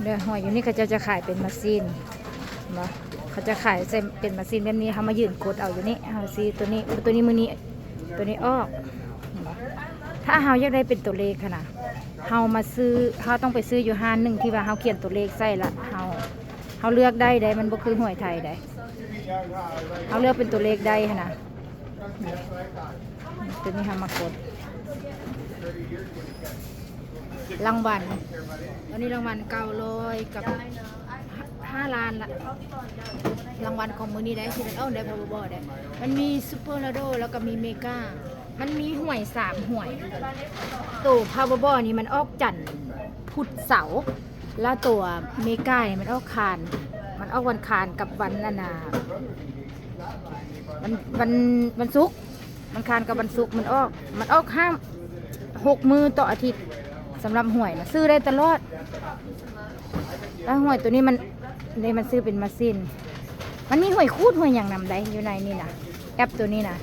ເດີ ຫວຍຢູ່ນີ້ເຂົາເຈົ້າຈະຂາຍເປັນມາຊີນເນາະ ເຂົາຈະຂາຍໃສ່ເປັນມາຊີນແບບນີ້ ເຮົາມາຢືນກົດເອົາຢູ່ນີ້ ເຮົາຊື້ໂຕນີ້ ໂຕນີ້ມື້ນີ້ ໂຕນີ້ອອກເນາະ. ຖ້າເຮົາຢາກໄດ້ເປັນໂຕເລກຫັ້ນນະ ເຮົາມາຊື້ ເຮົາຕ້ອງໄປຊື້ຢູ່ຮ້ານໜຶ່ງທີ່ວ່າເຮົາຂຽນໂຕເລກໃສ່ລະ ເຮົາ ເຮົາເລືອກໄດ້ເດ້ ມັນບໍ່ຄືຫວຍໄທເດ້ ເຮົາເລືອກເປັນໂຕເລກໄດ້ຫັ້ນນະ. ໂຕນີ້ເຮົາມາກົດ ລາງວັນ ຕອນນີ້ລາງວັນເກົ້າຮ້ອຍກັບຫ້າລ້ານລະ ລາງວັນຂອງມື້ນີ້ໄດ້ ທີ່ມັນອອກໄດ້ Powerball ໄດ້ ມັນມີ Super Lotto ແລ້ວກໍມີ Mega ມັນມີຫວຍສາມຫວຍ ໂຕ Powerball ນີ້ມັນອອກຈັນ ພຸດ ເສົາ ແລ້ວໂຕ Mega ນີ້ມັນອອກຄານ ມັນອອກວັນຄານກັບວັນ ອັນນ່າ ວັນ ວັນ ວັນສຸກ ວັນຄານກັບວັນສຸກມັນອອກ ມັນອອກຫ້າ ຫົກມື້ຕໍ່ອາທິດ. ສຳລັບຫວຍນະ ຊື້ໄດ້ຕະຫຼອດ ແຕ່ຫວຍໂຕນີ້ມັນ ນີ້ມັນຊື້ເປັນມາຊິນ ມັນມີຫວຍຂູດຫວຍຫຍັງນຳໄດ໋ ຢູ່ໃນນີ້ນະ ແອັບໂຕນີ້ນະ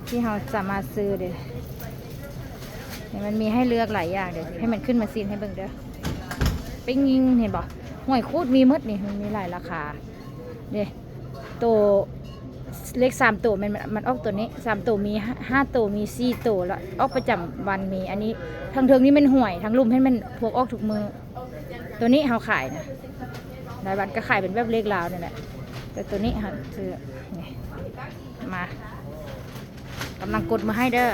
ທີ່ເຮົາສາມາດຊື້ເດ້ ນີ້ມັນມີໃຫ້ເລືອກຫຼາຍຢ່າງເດ້ ໃຫ້ມັນຂຶ້ນມາຊິນໃຫ້ເບິ່ງເດີ ເປັນຍິງ ເຫັນບໍ່ ຫວຍຂູດມີໝົດນີ້ ມັນມີຫຼາຍລາຄາເດ້. ໂຕ ເລກສາມໂຕແມ່ນ ມັນ ມັນອອກໂຕນີ້ ສາມໂຕມີຫ້າ ຫ້າໂຕ ມີສີ່ໂຕ ແລ້ວອອກປະຈຳວັນ ມີອັນນີ້ ທາງເທິງນີ້ແມ່ນຫວຍ ທາງລຸ່ມຫັ້ນແມ່ນພວກອອກທຸກມື້. ໂຕນີ້ເຮົາຂາຍນະ ລາຍວັນກໍຂາຍເປັນແບບເລກລາວນີ້ແຫຼະ ແຕ່ໂຕນີ້ເຮົາຊື້ ນີ້ ມາ ກຳລັງກົດມາໃຫ້ເດີ.